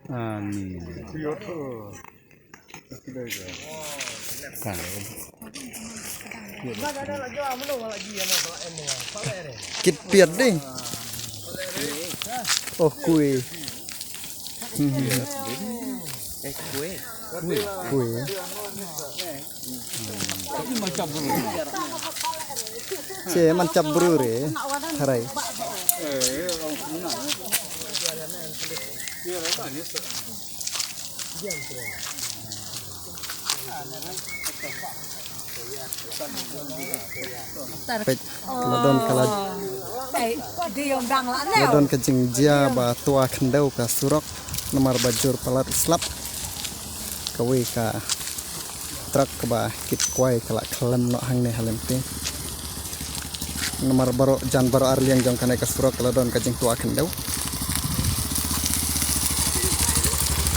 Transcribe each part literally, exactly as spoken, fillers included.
Ani. Kan. Kit piat ding. Oh, kui. Kui. Che man chap bru re. Tharai. Peit, la don ka la, la don ka jingjia ba twa khyndew ka surok, namar ba jur palat slap. Kawei ka truck kaba kit kwai ka la khlem noh hangne ha lynti. Namar baroh jan baroh arliang jong kane ka surok ka la don ka jingtwa khyndew.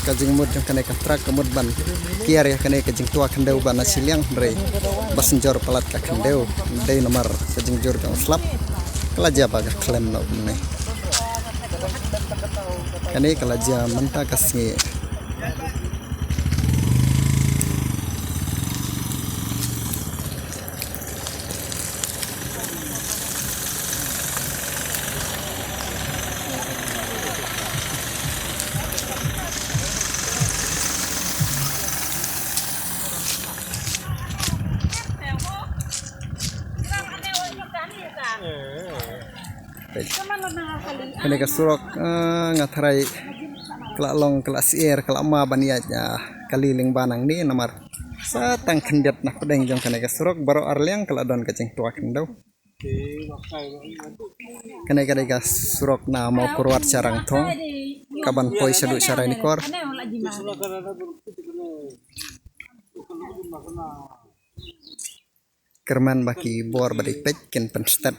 Ka jingmut jong kane ka truck ka mut ban kiar ïa kane ka jingtwa khyndew ba na shiliang, hynrei ba shu jur palat ka khyndew. Dei namar ka jingjur jong slap ka la jia ba ka khlem noh kumne. Kane ka la jia mynta ka sngi. Kane ka surok, ah, nga tharai ka la long, ka la syiar, ka la ma ban ïaid, ah, kali lyngba nangne namar sa tang khyndiat na pdeng jong kane ka surok baroh arliang ka la don ka jingtwa khyndew. Kane ka dei ka surok na Mawkyrwat sha Rangthong, kaban poi shaduh sha Ranikor. Kyrmen ba ki bor ba dei peit kin pynstet.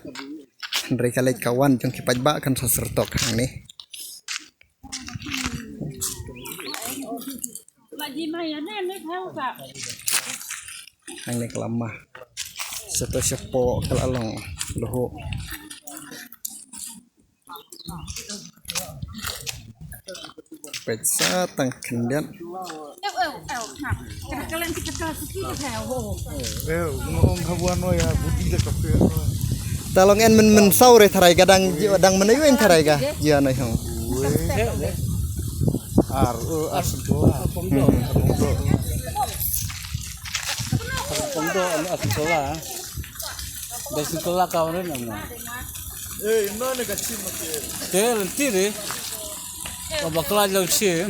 Hynrei ka leit ka wan jong ki paidbah kan sa syrtok hangne. Hangne ka la ma. Shato shapoh ka la long. Luhu. Peit sa tang khyndiat. Eh, ngong khabuan no ya buti de kape. Ta long en men men saw re tharai ga dang, dang men ayu en tharai ga. Ya na hong. Ar, eh, ar sentuh. Pongdo, ar sentuh. Dai singkela ka wan na. Eh, ino ne ka chim ke. Te lenti re. Ka bakla jauh chim.